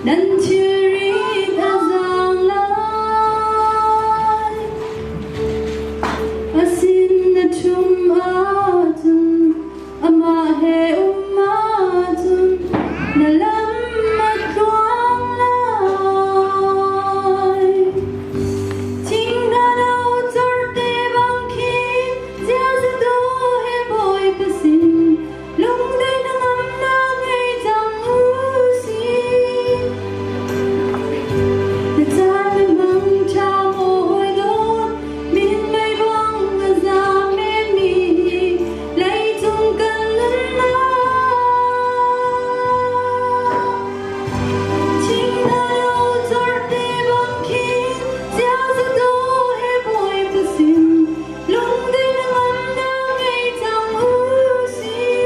Nan thilrit a zaang lai. A sin na ṭhum ahcun amah he um ahcun na lam a tluang lai. Thinghnah lo corte bang khin ziazatu he Bawipa sin lungdaih hnangamnak ngei cang u sih. Na caan na hmang ṭha maw hawi dawt, minmei bang a zaam menmi hi leicung kan nunnak. Thinghnah lo corte bang khin ziazatu he Bawipa sin lungdin hnangamnak ngei cang u sih.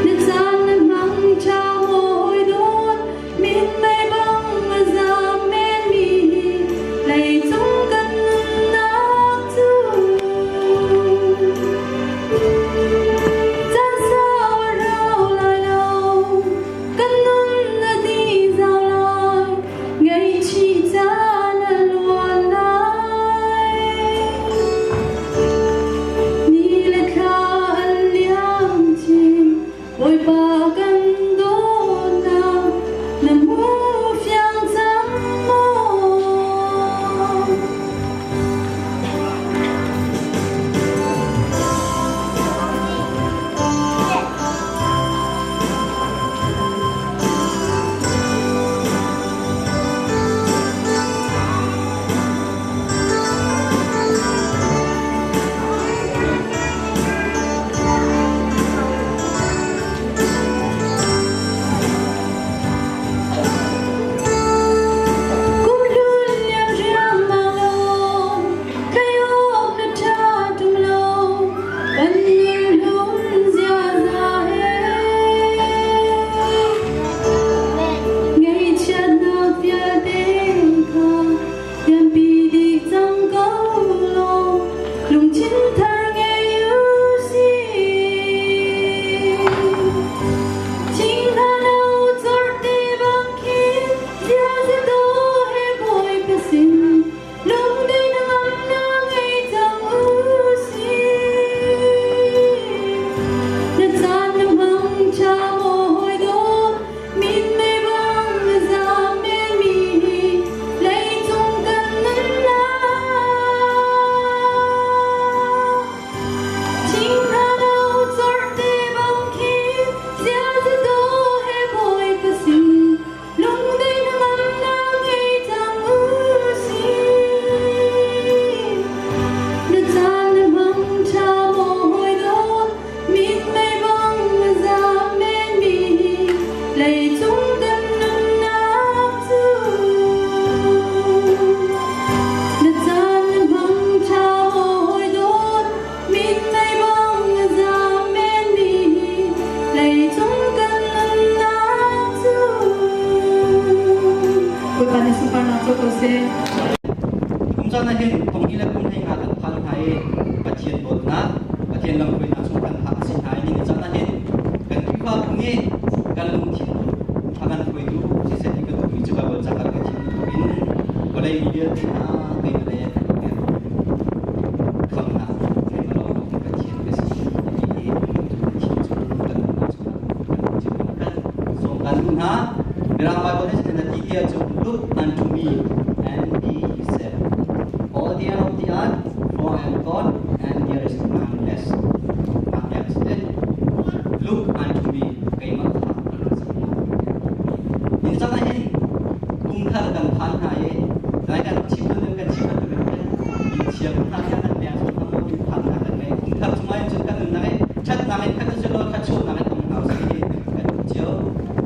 Na caan na hmang ṭha maw hawi dawt, minmei bang a zaam menmi hi leicung kan nunnak cu. Caan sau a rau lai lo, kan nun a dih zau lai, ngaihchih caan a luan lai. Ni le thla an liam chin, Bawipa kan dawtnak na hmu fiang cang maw? Kumhlun liam riangmang lo, thei awk na ṭha ṭung lo, kan nunhlun ziaza he. Ngaihchiatnak vialte kha liampi dih cang ko law, lungthin thar ngei u sih. Thinghnah lo corhte bang khin ziazado he Bawipa sin lungdai hnangamnak ngei cang u sih. Na caan na hmang ṭha maw hawi dawt, minmei bang na zaam menmi hi leicung kan nunnak. Thinghnah lo corhte bang khin ziazado he Bawipa sin lungdai hnangamnak ngei cang u sih. Na caan na hmang ṭha maw hawi dawt, minmei bang a zaam menmi hi leicung kan nunnak cu. Na caan na hmang ṭha maw hawi dawt, minmei bang a zaam menmi hi leicung kan nunnak cu. Bawipa nih sunparnak co ko seh. Kum caan ah hin thong hi le kum hlei nga kan phan hna i Pathian dawtnak, Pathian lamhruainak chung kan phak a si hna i ni caan ah hin kan Khrihfabu nih kan lungthin a kan hruaitu siseh ti ka duhmi cu Baibal ca kan ka thim bantukin vawlei mi vialte hna keimah lei ah khamnak keimah lawnglawng Pathian ka si timi hi Pathian cu kan nunnak chungah kan lungthin kan sawm kan duh hna. Mirang Bible nih cun ti tiah cun look unto me and be saved. All the end of the earth, for I am God and there is none else. Look unto me, keimah kha ka rak zoh hna. Inn cang ah hin kum thar kan phan hna i lai kan chim bantuk kan chim bantuk in khan chia kum hna kan leng chung hna maw phan hna kan ngei. Kum thar chungah hin cun kan nunnak i ṭhatnak in khat usih law thluachuahnak in um hna usih hi kan duh cio.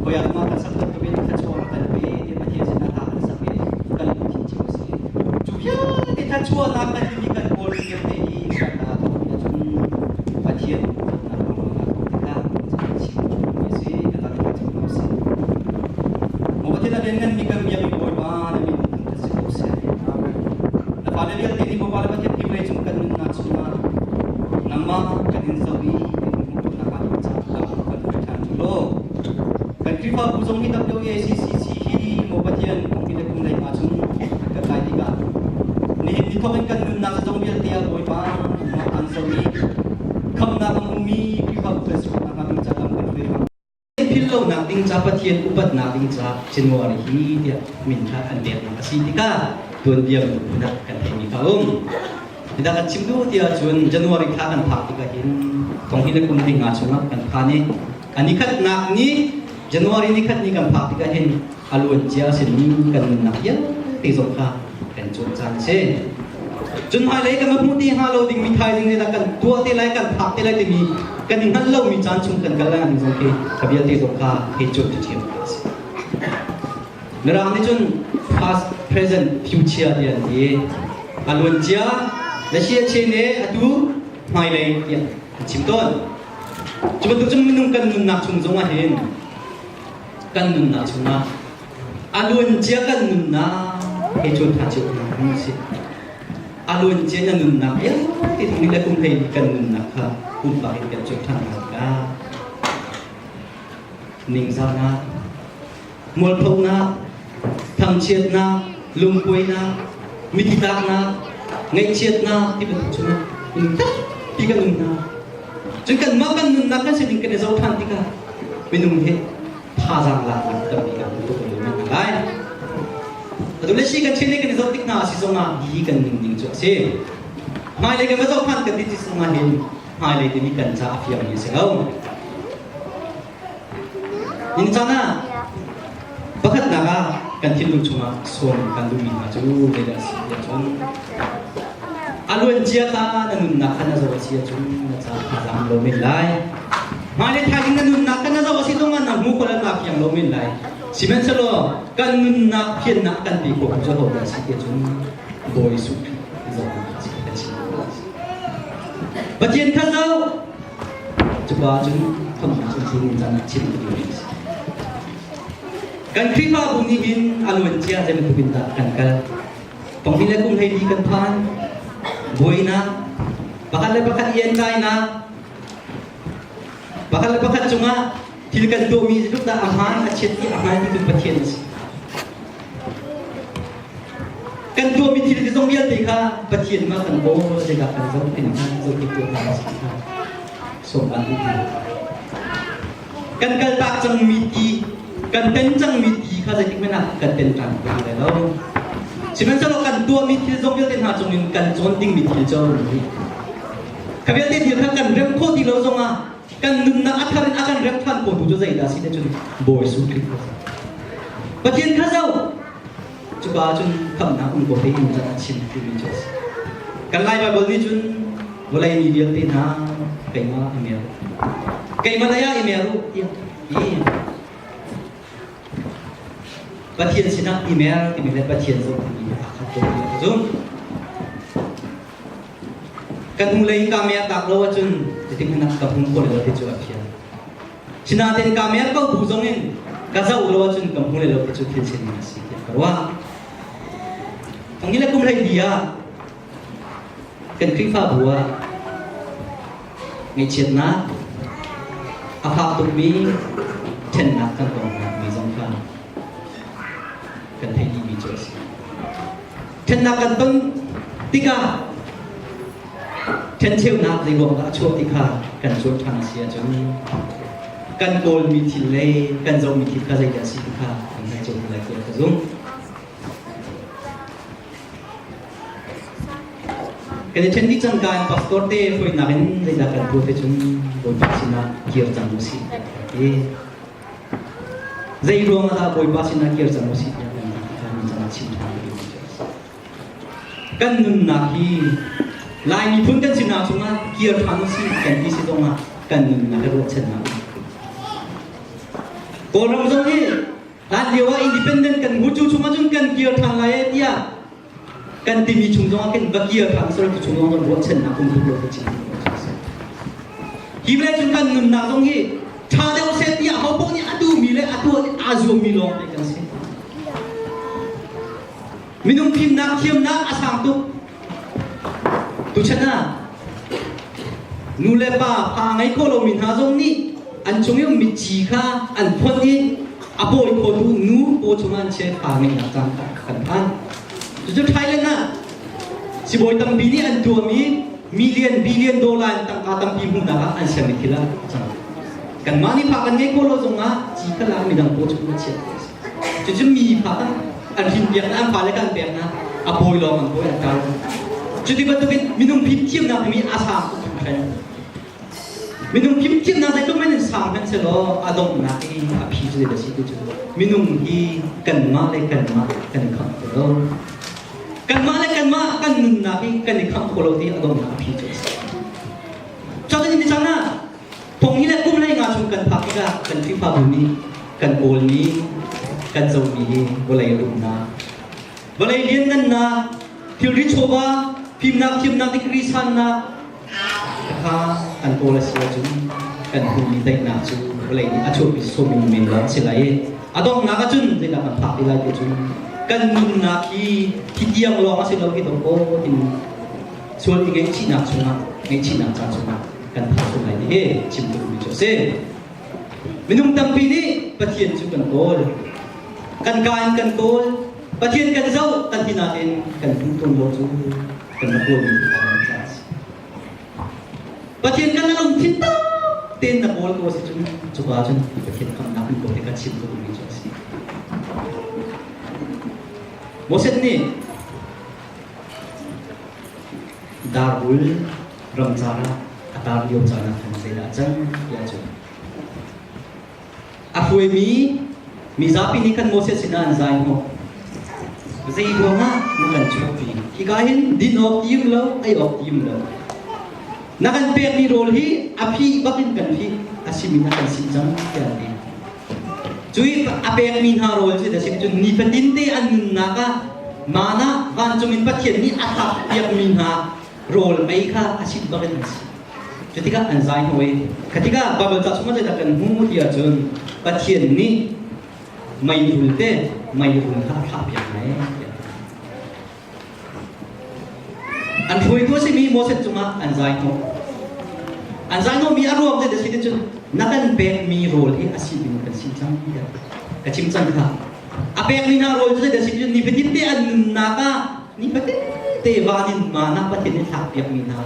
Hawi ah kan sak bantuk in thluachuah kan pe ti Pathian sinah hla kan sak i kan lungthin cio a si. Cu vialte thluachuahnak kan timi kan kawl vialte hi kan aa thawkmi ahcun Pathian dawtnak ruangah aa thawk tikah chim a si, kan rak thawk cio a si. Maw Pathian a liannganmi kan biakmi Bawipa na min thangṭhat si ko seh. Na fale vialte nih Bawipa le Pathian hi vawleicung kan nunnak chungah nangmah kan in zoh i kan in hmuh khawhnak hnga ding caah lam kan hruai ṭhan cu law kan Khrihfabu zong hi WACCC hi maw Pathian kong hi le kum lei hna chung kan kai tikah nihin ni thawk in kan nunnak zong vialte ah Bawipa nangmah aan zoh i khamnak a hmumi Khrihfabu kan si khawh nakhnga ding ca lam kan hruai hram. Philh lonak ding ca Pathian upatnak ding ca January hi tiah min kha an peknak a si tikah tuanbia phun ah kan theihmi kha um. Hidah kan chim duh ti ahcun January thla kan phak tikah hin thong hi le kum ding nga chungah kan phan i a nikhatnak ni January nikhat ni kan phak tikah hin a luan cia a simi kan nunnak vialte zong kha kan cawn caan a si. Cun hmailei kan va hmuh ti hnga lo dingmi thaizing nih dah kan tuah te lai kan phak te lai timi kan i hngalh lomi caan chung kan kal lai ding zong khi kha vialte zong kha hei cuanh ṭhiam a si. Mirang nih cun past, present, future ti an ti. A luan cia, na sia chen e atu hmailei tiah an chim tawn. Cu bantuk cun minung kan nunnak chung zong ah hin kan nunnak chungah a luan cia kan nunnak he cun tha cio hna hnu si. A luan cia na nunnak vialte thong le kum hlei kan nunnak kha pumpak in kan cuanh ṭhan hna tikah ningzahnak mualphonak, thangchiatnak, lungkuainak, mithitlaknak, ngaihchiatnak ti bantuk chungah minung tampi kan um hna. Cun kanmah kan nunnak kan sining kan i zoh ṭhan tikah minung hi thazaang laknak tampi kan hmu tuk in kan lai. Atu le si kan chin kan i zoh tik hna a si zongah hi kan nunning cu a si. Hmailei kan va zoh ṭhan kan ti ti zongah hin hmailei timi kan ca a fiangmi a si lo. Ningcang ah pakhatnak ah kan thinlung chungah sawm kan duhmi hna cu zeidah a si tiah cun a luancia kha na nunnak kha na zoh a si ahcun na ca thazaang lo men lai. Hmailei thaizing na nunnak kha na zoh a si zongah na hmu ko na fiang lo men lai. Sihmanhsehlaw kan nunnak fiannak kan pe khawh cu hodah a si tiah cun Bawi Jesuh Khrih zohnak a si kan chim. Pathian kha zoh Cuka cun thawngṭha cu thil caan ah chim ka duhmi a si. Kan Khrihfabu nih hin a luan cia zei bantuk in dah kan kal. Tonghi le kum hleili kan phan. Buainak, pakhat le pakhat i entlainak, pakhat le pakhat cungah thil kan tuahmi zeitluk dah a hmaan a chiat ti a hngal tu Pathian a si. Kan tuahmi thil zong vialte kha Pathian mah kan kawl zeidah kan zoh ti kha zoh ti tuah hna si kha sawm kan duh hna. Kan kaltak cangmi ti kan ten cangmi ti kha zeitik hmanh ah kan ten ṭhan kho ti lai lo. Sihmanhsehlaw kan tuahmi thil zong vialte hna cungin kan cawn dingmi thil cu a um rih. Kha vialte thil kha kan remh khawh ti lo zongah kan nunnak a thar in a kan remh ṭhan khawhtu cu zeidah a si ti cun Bawi Jesuh Khrih kha a si. Pathian kha zoh cuka cun khamhnak um ko te in cun a chim timi cu a si. Kan Lai Baibal nih cun vawlei mi vialte hna keimah i mer keimah lei ah i mer u tiah ti. Pathian sinah i mer timi le Pathian zoh timi aa khat ko tiah ka zumh. Kan hnulei ka mer tak lo ahcun zeitik hmanh ah ka hmu khawh lo ti cu a fiang. Sinain ka mer ko bu zong in ka zoh lo ahcun ka hmu lo ti cu thil sining a si tiah ka ruah. Thonginn le kum hleili ah kan Khrihfabu ah ngaihchiatnak a fak tukmi ṭhennak kan tong mi zong kha kan theih dihmi cu a si. Ṭhennak kan ton tikah ṭhencheunak zeiruang dah a chuah ti kha kan cawn ṭhan a si ahcun kan kawlmi thil le kan zohmi thil kha zeidah a si ti kha kan hngalh cio hna lai tiah ka zumh. Kan i ṭhen dih cangka in pastor te hruainak in zeidah kan tuah te cun Bawipa sinah kir cang u sih ti. Zei ruang ah dah Bawipa sinah kir cang u sih tiah kan ti kha mi cangah chim ṭhan ding cu a si. Kan nunnak hi Lai miphun kan sinak chungah kir ṭhan u sih kan ti si zongah kan nunnak hi ruahchannak Kawlram zong hi hlan lio ah independent kan hmu cu chungah cun kan kir ṭhan lai eh tiah kan timi chung zongah kan va kir ṭhan sal cu chung zong ruahchannak um tuk lo ka chim hi vawlei cung kan nunnak zong hi ṭha deuh seh tiah ho paoh nih a duhmi le a tuah aa zuammi lawng te kan si minung fimnak thiamnak a sang tuk tuchan ah nu le pa pa ngei kho lomi hna zong nih an chung i ummi ci kha an phon i. A pawi khotu nu paw chungah an chia fa ngeihnak caan kan phan. Cucu Thailand ah sibawi tampi nih an tuahmi million billion dollar in tangka tampi hmuhnak ah an sermi thil ah a cang. Kanmah nih fa kan ngei ko lo zongah ci kha lak midang paw chung a chiah. Cucu mi fa kan an hrin piak na an fale kan pek na a pawi lawng an pawi an tar. Cuti bantukin minung fimthiamnak timi a sang tuk hringhran. Minung fimthiamnak zeitluk men in sang hmanh selaw a donghnak i a phi cu zei a si ti cu minung hi kanmah le kanmah kan i khamh kho lo. Kanmah le kanmah kan nunnak hi kan i khamh kho lo ti a donghnak a phi cu a si. Cun ni caan ah thong hi le kum hlei nga chung kan phak tikah kan Khrihfabu nih kan kawlmi kan zohmi hi vawlei rumnak vawlei lianngannak thilri chawva fimnak thiamnak degree sannak kha kan kawl a si ahcun kan hmuhmi daihnak cu vawlei nih a chuahpi sawmi men lawng a si lai i a donghnak ahcun zeidah kan phak ti lai ti cun kan nunnak hi hi tiang lawng a si lo hi dong kaw tin sual i ngaihchihnak chungah ngaihchihnak ca chungah kan phak tuk lai ti hi chim duhmi cu a si. Minung tampi nih Pathian cu kan kawl. Kan ka in kan kawl. Pathian kan zoh kan ti nain kan hmuh tawn lo cu kan rak kawlmi thil kan ca a si. Pathian kan lungthin tak tein na kawl ko a si cun cuka cun Pathian khamhnak in kawl te kan chim duhmi cu a si. Moses nih Darbul ramcar ah a tar lio caan ah khan zeidah a cang tiah cun a hruaimi mizapi nih khan Moses sinah an zai hnawh. Zei ruangah na kan chuahpi? Hika hin din awk tim lo, ei awk tim lo. Na kan pekmi rawl hi a phi bakin kan phi a simin a kan sim cang tiah an ti. Cui a pekmi hna rawl cu da sim cun nifatin te an nunnak ah mana vancung in Pathian nih a thlak piakmi hna rawl mei kha a chimh bakin an si. Cutikah an zai hoi. Khatikah Bible ca chungah zeidah kan hmu ti ahcun Pathian nih meirul te meirul kha a thlah piak hna tiah. An hruaitu a simi Moses cungah an zai hnawh. An zai hnawhmi a ruang cu si cun na kan pekmi rawl hi a si ding kan si cang tiah ka chim cang kha. A pekmi hna rawl cu zeidah si cun nifatin te an nunnak ah nifatin te van in mana Pathian nih thlak piakmi hna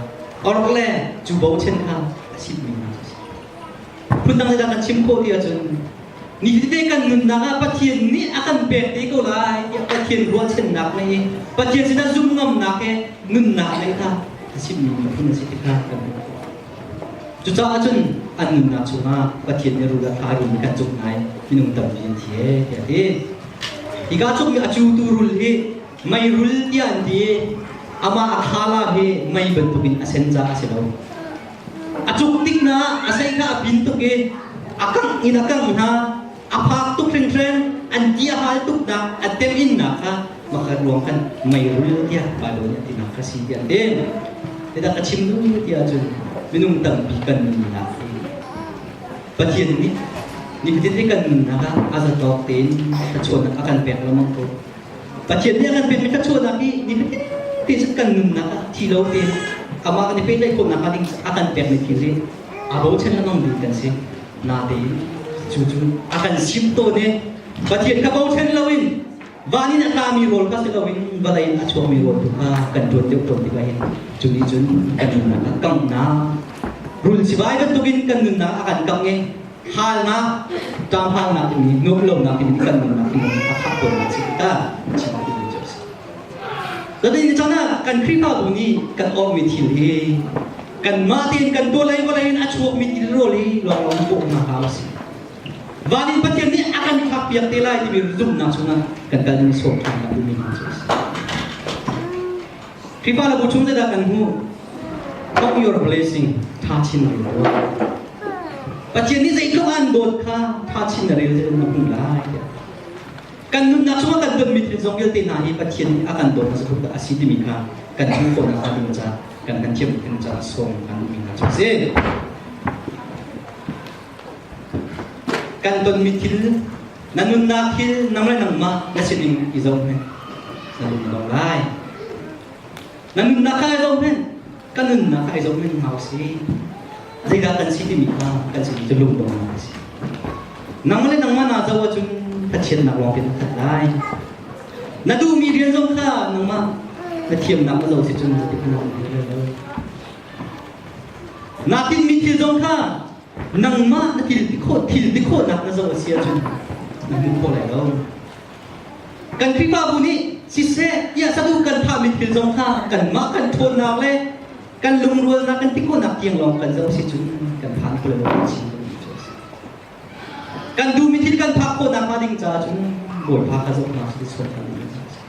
ork le cu bochan kha a sitmi hna cu a si. Phundang zeidah kan chim khawh ti ahcun nitite kan nunnak ah Pathian nih a kan pek te ko lai tiah Pathian ruahchannak ngei i Pathian sinah zum ngamnak he nunnak ngei kha a chimmi miphun a si ti kha kan hmuh khawh. Cucaah cun an nunnak chungah Pathian nih rul a thla rul nih kan cuk ngai minung tampi an thi ee tiah a ti. Hika cukmi a cutu rul hi meirul tiah an ti i amah a khala hi mei bantukin a sen caah a si lo. A cuk tik na a sei kha a pin tuk i a kangh in a kangh hna a phak tuk hringhren an ti a hal tuk nak a tem in nak kha makhat ruang khan meirul tiah Bible nih a tinak kha si tiah an ti. Tidah ka chim duh tiah cun minung tampi kan nunnak hi Pathian nih nifatin te kan nunnak ah a zatawk tein thluachuahnak a kan pek lengmang ko. Pathian nih a kan pekmi thluachuahnak hi nifatin te cun kan nunnak ah thi lo tein amah kan i pehtlaih khawhnak hnga ding a kan pekmi thil hi a bochan lengmang ding kan si. Natein cu cu a kan simh tawn i Pathian kha bochan loin van in a tlami rawl kha si loin vawlei in a chuakmi rawl tu kha kan ṭuan deuh tawn tikah hin cu nih cun kan nunnak ah kanghnak rul sivai bantukin kan nunnak a kan kangh i halnak ṭamhalnak timi nuamhlonak timi kan nunnak hi a khah tawnnak si tikah chim timi cu a si. Zatin chan ah kan Khrihfabu nih kan awmmi thil hi kanmah tein kan tuah lei vawlei in a chuakmi thil rawl hi lawnglawng pawhnak hau a si. Van in Pathian nih a kan thlakpiak te lai timi zumhnak chungah kan kal in sawm ṭhan a duhmi hna cu a si. Khrihfa le bu chung zeidah kan hmuh? Count your blessing tha chin na rel tuah. Pathian nih zeitluk an dawt kha tha chin na rel na hmuh lai tiah. Kan nunnak chungah kan tonmi thil zong vialte hna hi Pathian nih a kan dawt zeitluk dah a si timi kha kan hmuh khawhnak hnga ding caah kan kan thiam ding caah sawm kan duhmi hna cu a si. Kan tonmi thil na nunnak thil nang le nangmah na sining i zoh hmanh na lung a dong lai. Na nunnak kha i zoh hmanh ka nunnak kha i zoh hmanh hna usih. Zeidah kan si timi kha kan si cu lungdongnak a si. Nangmah le nangmah naa zoh ahcun Pathiannak lawng te na khat lai. Na duhmi rian zong kha nangmah na thiamnak na zoh si cun zeitik hmanh ah na hmu lo. Naa tinhmi thil zong kha nangmah na thil ti khawh thil ti khawhnak na zoh a si ahcun na hmu khawh lai lo. Kan Khrihfabu nih siseh tiah saduh kan thahmi thil zong kha kanmah kan ṭhawnnak le kan lungrualnak kan ti khawhnak tiang lawng kan zoh si cun kan phan kho lo kan chim duhmi cu a si. Kan duhmi thil kan phak khawhnak hnga ding caah cun Bawipa kha zoh hna usih sual kan duhmi cu a si.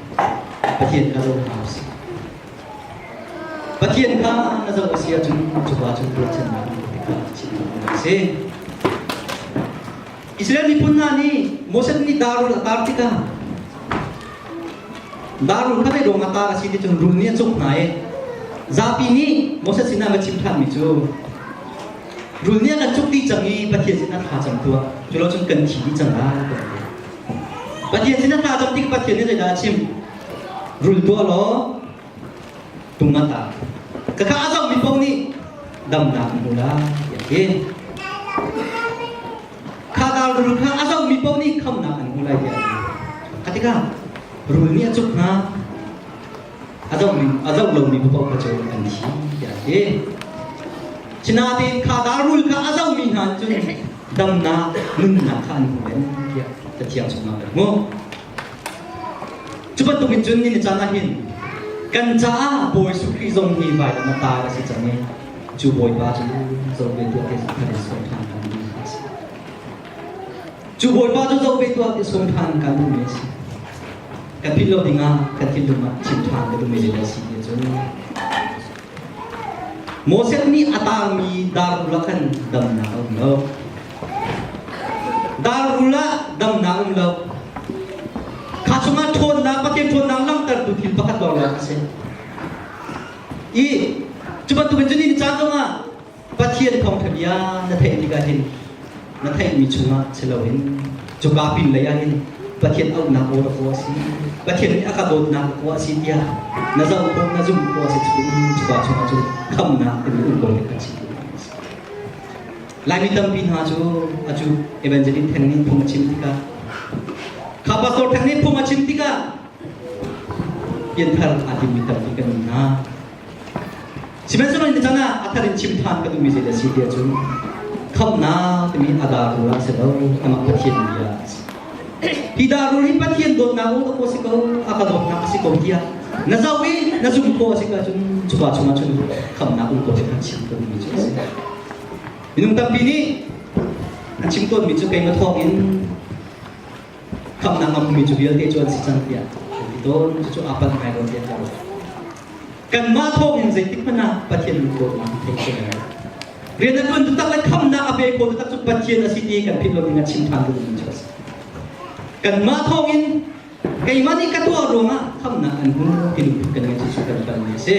Pathian kha zoh hna usih. Pathian kha na zoh a si ahcun cuka cun ruahchannak na tikah chim duhmi a si. Israel miphun hna nih Moses nih darul a tar tikah darul kha zei ruang a tar a si ti cun rul nih a cuk hna i zapi nih Moses sinah va chim ṭhanmi cu rul nih a kan cuk dih cang i Pathian sinah thla cam tuah cu lo cun kan thi dih cang lai Pathian sinah thla cam tik Pathian nih zeidah a chim rul tuah law tung a ta ka kha a zohmi paoh nih damnak an hmu lai tiah a ti. Kha dar rul kha a zohmi paoh nih khamnak an hmu lai tiah a ti. Kha tikah rul nih a cuk hna a zohmi a zoh lomi paoh kha cu an thi tiah a ti. Sinain kha dar rul kha a zohmi hna cun damnak nunnak kha an hmu len tiah Cathiang chungah kan hmuh. Cu bantukin cun ni caan ah hin kan caah Bawi Jesuh Khrih zong hi vailam a tar a si cang i cu Bawipa cu zoh ve tuah te khan in sawm ṭhan kan duhmi a si. Cu Bawipa cu zoh ve tuah te sawm ṭhan kan duhmi a si. Kan philh lo dingah kan thinlung ah chim ṭhan ka duhmi zeidah a si ti cun Moses nih a taangmi dar rul ah khan damnak a um lo. Dar rul ah damnak um lo. Kha chungah ṭhawnnak, Pathian ṭhawnnak langhtertu thil pakhat lawnglawng a si. I cu bantukin cun ni caan zongah Pathian thawngṭha bia na theih tikah hin na theihmi chungah si loin cuka pin lei ah hin Pathian auhnak aw rak a si Pathian nih a ka dawtnak aw a si tiah na zoh khawh na zumh khawh a si chung cuka chungah cun khamnak timi um ko kan si Laimi tampi hna cu acu evangelist theng nih phung a chim tikah kha pastor theng nih phung a chim tikah pianthar aa timmi tampi kan um hna Sihmanhsehlaw ni caan ah a thar in chim ṭhan ka duhmi zei a si tiah cun khamhnak timi a darul ah si lo amah Pathian bia a si. Hi darul hi Pathian dawtnak aw ka si ko a ka dawtnak a si ko tiah na zoh i na zumh khawh a si ahcun cuka chungah cun khamhnak um ko ti kha chim ka duhmi cu a si. Minung tampi nih an chim tawnmi cu keimah thawng in khamhnak a hmumi cu vialte cu an si cang tiah an ti tawn. Cucu aa palh ngai lo tiah ka ruah. Kanmah thawngin zeitik hmanh ah Pathian dawtnak kan thei kho lai. Rian a ṭuan taktak le khamnak a pe kho taktak cu Pathian a si ti kan philh lo ding ah chim ṭhan duhmi cu a si. Kanmah thawngin keimah nih ka tuah ruangah khamnak an hmu ti lungput kan ngei cu kan palmi a si.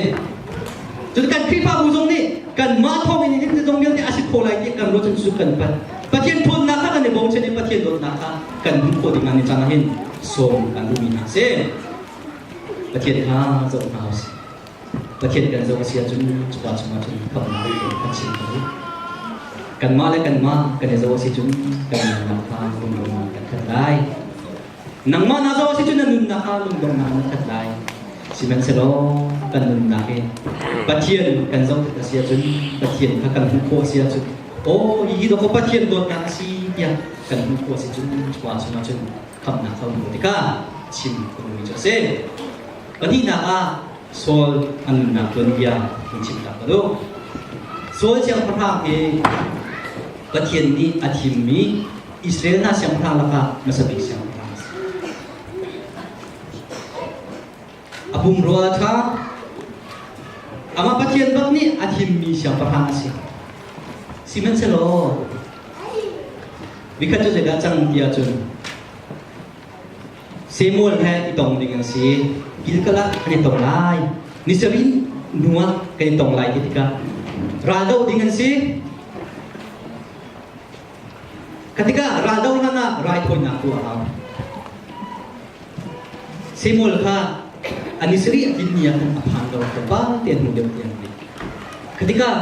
Cun kan Khrihfabu zong nih kanmah thawngin hin zong vialte a si kho lai ti kan ruah cun cu kan palh. Pathian ṭhawnnak kha kan i bochan i Pathian dawtnak kha kan hmuh khawh ding ah ni caan ah hin sawm kan duhmi hna a si. Pathian kha zoh hna usih. Pathian kan zoh a si ahcun cuka chungah cun khamhnak kan chim ko. Kanmah le kanmah kan i zoh a si cun kan nunnak kha lungdongnak kan khat lai. Nangmah na zoh a si cun na nunnak kha lungdongnak na khat lai. Sihmanhsehlaw kan nunnak hi Pathian kan zoh a si ahcun Pathian kha kan hmuh khawh a si ahcun aw hi dawkaw Pathian dawtnak a si tiah kan hmuh khawh a si cun cuka chungah cun khamhnak kha hmuh tikah chim ka duhmi cu a si. Pahnihnak ah Saul a nunnak tuanbia in chim tak ka duh. Saul siangpahrang hi Pathian nih a thimmi Israel hna siangpahrang lakah hmasa bik siangpahrang a si. A pumrua a ṭha. Amah Pathian bak nih a thimmi siangpahrang a si. Sihmanhsehlaw Nikhat cu zeidah cang ti ahcun Samuel he i tong ding an si. Gilgal ah kan i tong lai. Ni sarih hnu ah kan i tong lai ti tikah raldoh ding an si. Kha tikah raldoh hlan ah raithawinak tuah a hau. Samuel kha a ni sarih a tlin ni ah khan a phan lo, tlawmpal te a hnu deuh ti an ti. Kha tikah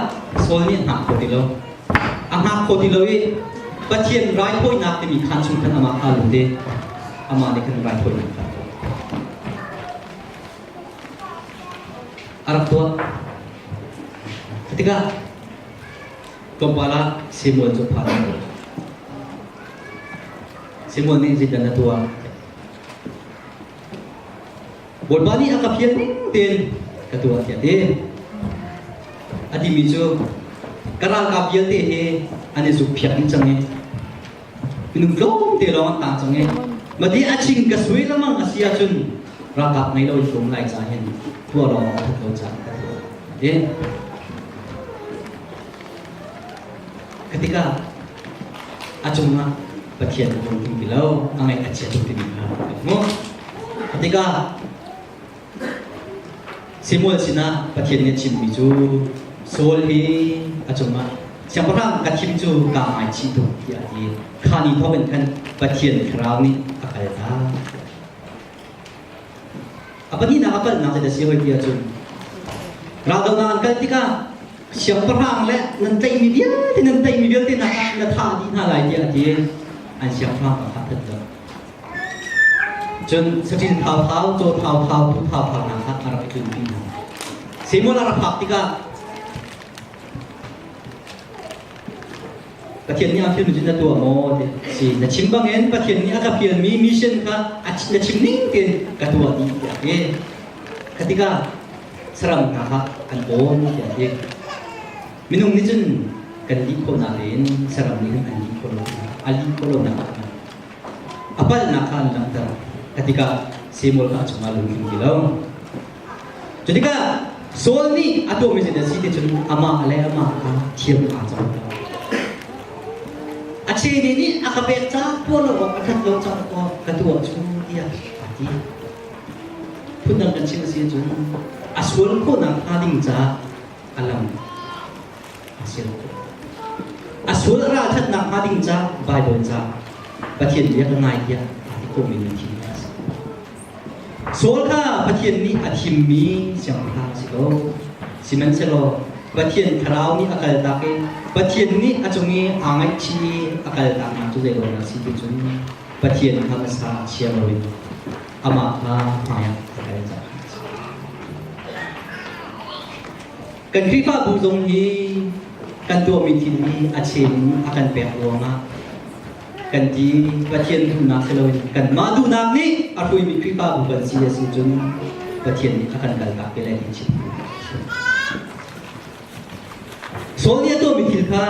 Saul nih a hngak kho ti lo. A hngak kho ti lo i Pathian raithawinak timi khaan chung khan amah kha lut i amah nih khan raithawinak kha a rak tuah. Tikah tlawmpal ah Samuel cu phan a Samuel nih zeidah na tuah? Bawipa nih a ka fial ning tein ka tuah tiah a ti. A timi cu ka ralkap vialte hi an i zukphiak dih cang i minung tlawmte lawng an tang cang i mati a ching ka sui lamang a si ahcun ralkap ngei lo in tlawm lai ca hin tuah lawng a that lo caah ka tuah ti. Ketika a cungah Pathian a lungtling ti lo, a ngaih a chia tuk timi kha kan hmuh. Ketika Samuel sinah Pathian nih a chimmi cu Saul hi a cungah siangpahrang ka thim cu kaa ngaichih tuk tiah a ti. Kha ni thawk in khan Pathian thlarau nih a kal ta. A pahnihnak a palhnak zeidah si hoi ti ahcun raldohnak an kal tikah siangpahrang le nan tlaihmi vialte nan tlaihmi vialte nak ah na thah dih hna lai tiah a ti. An siangpahrang kha kha that lo. Cun saṭil thauthau, caw thauthau, tuu thauthau hna kha a rak i tlunpi hna. Samuel a rak phak tikah Pathian nih a fialmi cu na tuah maw ti si na chim bangin Pathian nih a ka fialmi mission kha na chim ning tein ka tuah dih tiah a ti. Kha tikah saram hna kha an awn tiah a ti. Minung nih cun kan lih khawh nain saram nih an lih khawh lo a lih khawh lonak ah a palhnak kha an langhter. Kha tikah Samuel kha a chungah lungtling ti lo. Cutikah Saul nih a tuahmi zeidah a si ti cun amah le amah kha thiam aa cawm. A cheni nih a ka pek caah tuah lo awk a ṭhat lo caah ka tuah cu tiah a ti. Phundang kan chim a si ahcun a sual khawhnak hnga ding caah a lam a sial khawh. A sual a ralṭhatnak hnga ding caah Baibal ca Pathian bia ka ngai tiah aa ti khawhmi nan thim a si. Saul kha Pathian nih a thimmi siangpahrang a si ko. Sihmanhsehlaw Pathian thlarau nih a kaltak i Pathian nih a cung i aa ngaihchih i a kaltaknak cu zeiruang dah a si ti cun Pathian kha hmasa chia loin amah kha hmaiah a kal caah a si. Kan Khrihfabu zong hi kan tuahmi thil hi a chin a kan pek ruangah kan ti Pathian duhnak si loin kanmah duhnak nih a hruaimi Khrihfabu kan si a si cun Pathian nih a kan kaltak te lai ti chim. Saul nih a tuahmi thil kha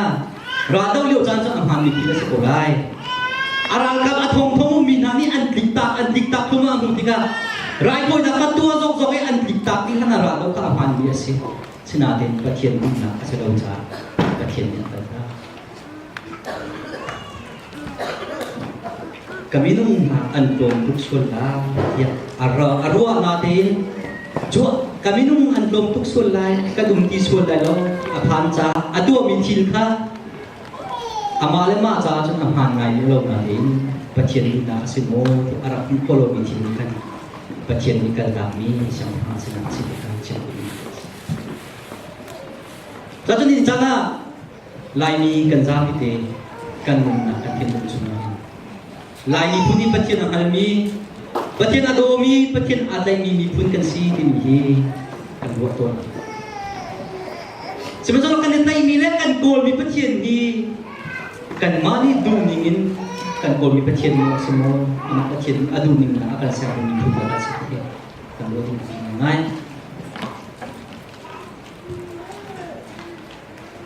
raldo lio caan cu a hmaanmi thil a si ko lai. A ralkap a thongthong ummi hna nih an tliktak an tliktak thluahmah hnu tikah raithawinak kha tuah zokzok i an tliktak dih hlan ah raldo kha a hmaanmi a si. Sinain Pathian duhnak a si lo caah Pathian nih a kaltak. Ka minung hna an tlawm tuk sual lai tiah a ruah natein cu ka minung an tlawm tuk sual lai kan um ti sual lai lo a phan caah a tuahmi thil kha amah le mah caah cun a hmaan ngai lo natein Pathian duhnak a si maw ti a rak hmuh khawh lomi thil nih khan Pathian nih kaltakmi siangpahrang sinah a si ti kha chim duhmi a si. Cun ni caan ah Laimi kan zapi te kan nunnak kan thinlung chungah hin Lai miphun hi Pathian a hngalmi, Pathian a dawmi, Pathian aa tlaihmi miphun kan si timi hi kan ruah tawn. Sihmanhsehlaw kan i tlaihmi le kan kawlmi Pathian hi kanmah nih duhning in kan kawlmi Pathian maw a si maw, amah Pathian a duhning in a kan sermi miphun kan si ti hi kan ruah ding ngai.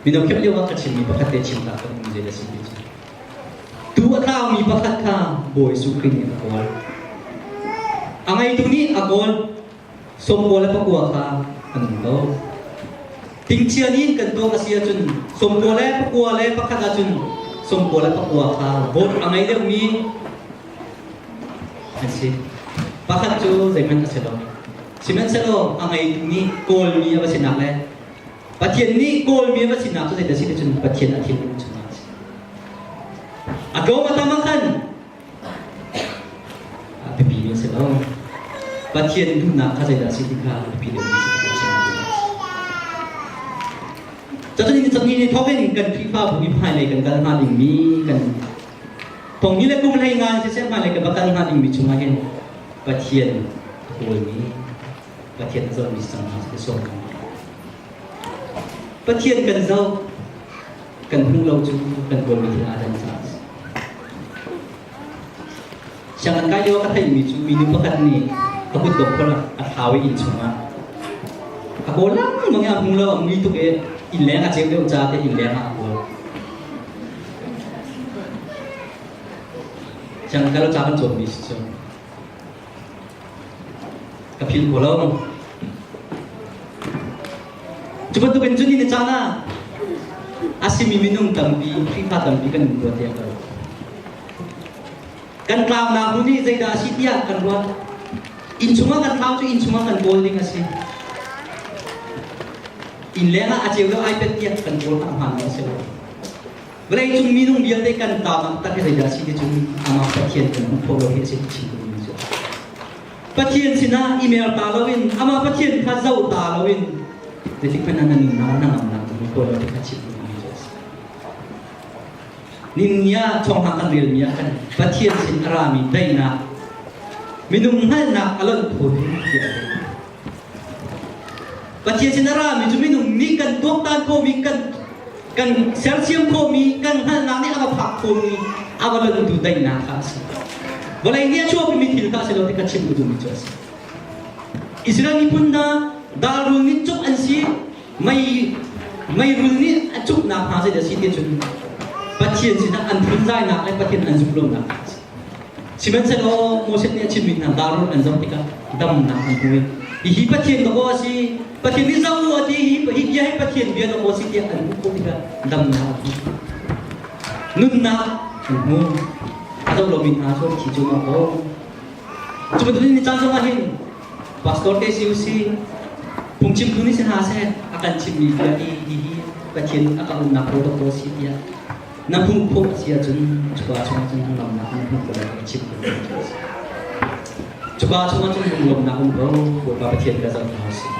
Mino khep lio ah ka chimmi pakhat te chim ta ka um zei a si ti cu. Tu a tlaumi pakhat kha Bawi Jesuh Khrih nih a kawl. A ngeitu nih a kawl. Sawmkua le pakua kha an um ko. Tingchia nih kan tuak a si ahcun sawmkua le pakua le pakhat ahcun sawmkua le pakua kha vote a ngei deuhmi an si. Pakhat cu zeihmanh a si lo. Sihmanhsehlaw a ngeitu nih kawlmi a va sinak le Pathian nih kawlmi a va sinak cu zeidah si ti cun Pathian a thinlung chungah a si. A tlawm a tam ah khan a biapi mi a si lo. Pathian duhnak kha zeidah a si ti kha a biapi deuhmi a si ti kha chim. Cacun ni cangni ni thawk in kan Khrihfabu i hmailei kan kal hnga dingmi kan thongni le kum hlei nga in siseh hmailei kan va kal hnga dingmi chungah hin Pathian a kawlmi Pathian a zohmi si cang hna seh sawm kan Pathian kan zoh kan hmuh lo cu kan kawlmi thil aa dan caah a si. Sianginn kai lio ka theihmi cu minu pakhat nih a kutdong kha a thlau i inn chungah a kawl lengmang i a hmu lo, a mui tuk i innleng a ceu deuh ca te innleng ah a kawl. Sianginn kai lo ca kan cawnmi si cu. Ka philh ko lo. Cu bantukin cun ni caan ah a simi minung tampi, Khrihfa tampi kan um rua tiah ka ruah. Kan tlaunak hmun hi zeidah a si tiah kan ruat. Inn chungah kan tlau cu inn chungah kan kawl ding a si. Inn leng ah a ceu deuh ai pet tiah kan kawl kha a hmaan a si lo. Vawleicung minung vialte kan tlaunak tak hi zeidah a si ti cun amah Pathian kan hmuh khawh lo hi a si ti chim ka duhmi cu. Pathian sinah email ta loin amah Pathian kha zoh ta loin zeitik hmanh ah na nunnak na ngamnak na hmu khawh lo ti kha chim ka duhmi cu a si. Ninni ah thawngthang kan relmi ah khan Pathian sin a rami daihnak minung hngalhnak a lonh kho tu tiah a ti. Pathian sin a rami cu minung nih kan tuaktan khawhmi kan kan sersiam khawhmi kan hngalhnak nih a va phak khawhmi a va lontu daihnak kha a si. Vawlei nih a chuahpimi thil kha a si lo ti kha chim ka duhmi cu a si. Israel miphun hna darrul nih cuk an si mei meirul nih a cuknak hna zeidah a si ti cun Pathian sinah an phunzainak le Pathian an zumh lonak a si. Sihmanhsehlaw Moses nih a chimmi hna darrul an zoh tikah damnak an hmu i hihi Pathian dawkaw a si Pathian nih zoh u a ti hi hi bia hi Pathian bia dawkaw a si tiah an hmuh khawh tikah damnak an hmu. Nunnak an hmu. A zoh lomi hna cu an thi cuahmah ko. Cu bantukin ni caan zongah hin pastor te si usih, phungchimtu nih si hna seh, a kan chimmi bia hi hihi Pathian a ka umnak ko dawkaw a si tiah na hmuh khawh a si ahcun cuka chungah cun hnangamnak na hmuh ko lai ti chim ka duh cu a si. Cuka chungah cun lunglawmhnak um ko, Bawipa Pathian ka zoh hna usih.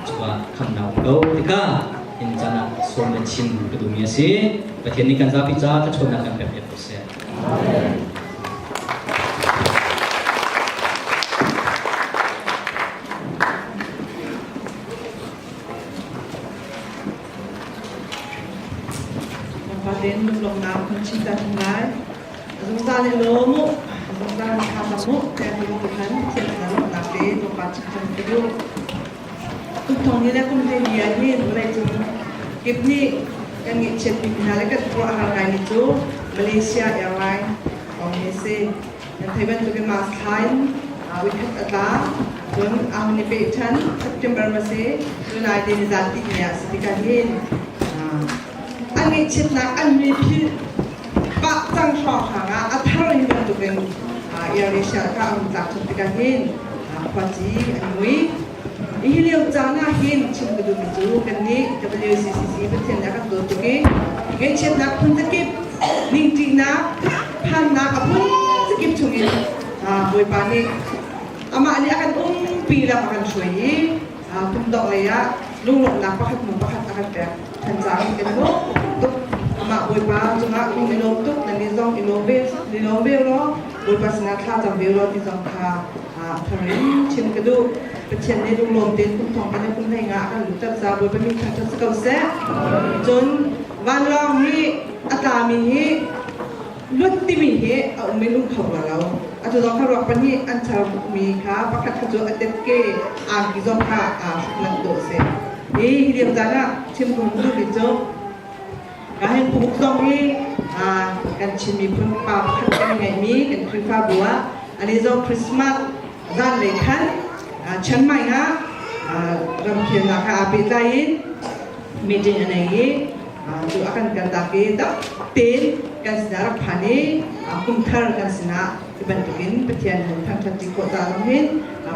Cuka khamnak um ko tikah in caan ah sawm le chim ka duhmi a si. Pathian nih kan zapi ca thluachuahnak kan pek piak ko seh. Amen. Fatin lunglawmhnak kan chim ta thung lai. Zungzal i lawm u, zungzal i tha cang u, tiah ti mu khan thiam hna lawmhnak te tlawmpal chim cang ka duh. Kum thong ni le kum hlei ni ah hin vawleicung kip nih kan ngaihchiat bik hna le kan khuaruah har ngai mi cu Malaysia Airline kong hi a si. Nan thei bantukin mask thla in weekend a tla. Cun a hun i peh ṭhan September ma si tunai te nizan ti ni ah si tikah hin an ngaihchiatnak an mi philh pah cang hrawnghrang ah a thar hi bantukin Air Asia kha a hun tlak ṭhan tikah hin khuaci an mui. Hi lio caan ah hin chim ka duhmi cu kannih WCCC Pathian nih a kan dawt tuk i ngaihchiatnak phun zakip ningṭihnak phannak a phun zakip chungin Bawipa nih amah nih a kan umpi lam a kan hruai i kum dongh lei ah lunglawmhnak pakhat hnu pakhat a kan pek ṭhan caah kan i lawm tuk. Amah Bawipa cungah lung i lawm tuk nan nih zong i lawm ve i lawm ve law Bawipa sinah thla cam ve law ti zong kha thar in chim ka duh. Pathian nih lunglawm tein kum thong kan kum hlei nga a kan luhter ca Bawipa min thangṭhat si ko seh. Cun vanlawng hi a tlami hi lut timi hi a um in um kho la lo. Atu zong kha ruak pahnih an charmi kha pakhat kha cu a tetke angki zong kha aa hruk manh dawh a si. Hi hi lio caan ah chim ka hun duhmi cu Kahin pumuk zong hi kan Chin miphun pa pakhat kan ngeihmi kan Khrihfabu ah ani zong Christmas zanlei khan Chiang Mai ah ramkhelnak he aa pehtlai in meeting a nei i cu a kan kaltak i dam tein kan sinah rak phan i kumthar kan sinah hi bantukin Pathian hun thangṭhat ti khawh ca zong hin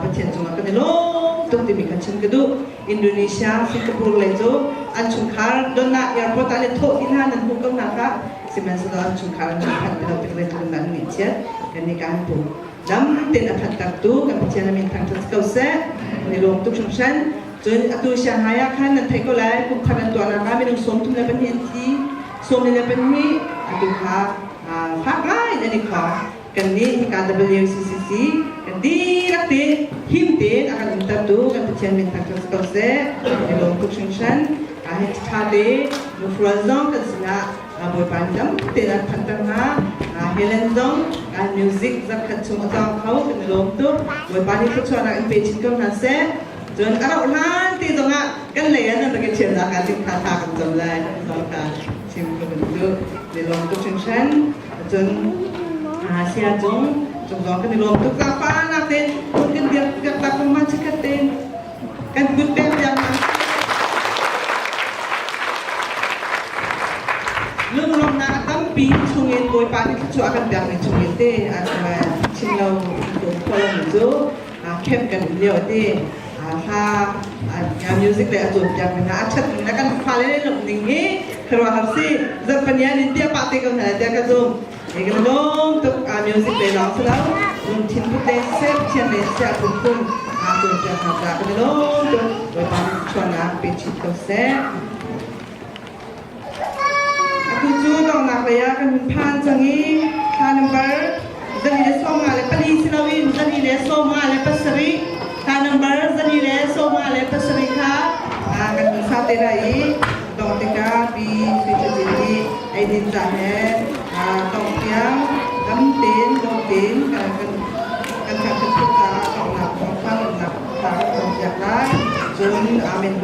Pathian cungah kan i lawm tuk timi kha chim ka duh. Indonesia, Singapore lei cu an chungkhar donnak airport ah le thawh ti hna nan hmuh ko hna kha sihmanhsehlaw an chungkhar an phanh ti lo tik zeitluk in dah an ngaihchiat kan nih kan pum dam tein a phanhtertu kan Pathian a min thangṭhat si ko seh. Kan i lawm tuk hringhran. Cun atu Shanghai ah khan nan theih ko lai, kum thar an tuahnak ah minung 32 an thi. 22 atu kha fak ngai in an i khawng. Kannih hika WCCC kan dihlak te him tein a kan umtertu kan Pathian min thangṭhat si ko seh. I lawm tuk hringhran. Hi ṭha te mufrual zong kan sinah Bawipa nih dam tein an phanter hna. Helen zong music zarkhat chung a cawng kho kan i lawm tuk. Bawipa nih thluachuahnak in pe chin ko hna seh. Cun a rauh hlan te zongah kan lei ah nan rak i ṭhialnak ah ding kha thla kan cam lai. Zong kha chim ka van duh. Ni lawm tuk hringhran. Cun Saya cung cung zong kan i lawm tuk. Zaangfahnak tein kun kan biak biak tak man chikkhat tein kan kut pek piak Lunglawmhnak a tampi chungin Bawipa nih thluachuah a kan pekmi chungin te chim lo tum khawh lomi cu camp kan um lio ti hla music le a cawnpiak mi hna a ṭhat ning le kan fale le lawmh ning hi khuaruahhar si zarhpanian in tiah pah te ko hna tiah ka zum e kan lawm tuk music le lawng si lo lungthin put le seh Pathian le seh a phunphun aa cawnpiak hna caah kan i lawm tuk. Bawipa nih thluachuahnak pe chin ko seh. Atu cu donghnak lei ah kan hun phan cang i thla number 154 si loin 157, thla number 157 kha kan hun sa te lai i dongh tikah Pi Sui Tha Cin nih eidin ca he tong tiang dam tein dawm tein kan kan thangṭhat tuk caah donghnak thawngṭha lawmhnak tha kan cawnpiak lai. Cun Amen.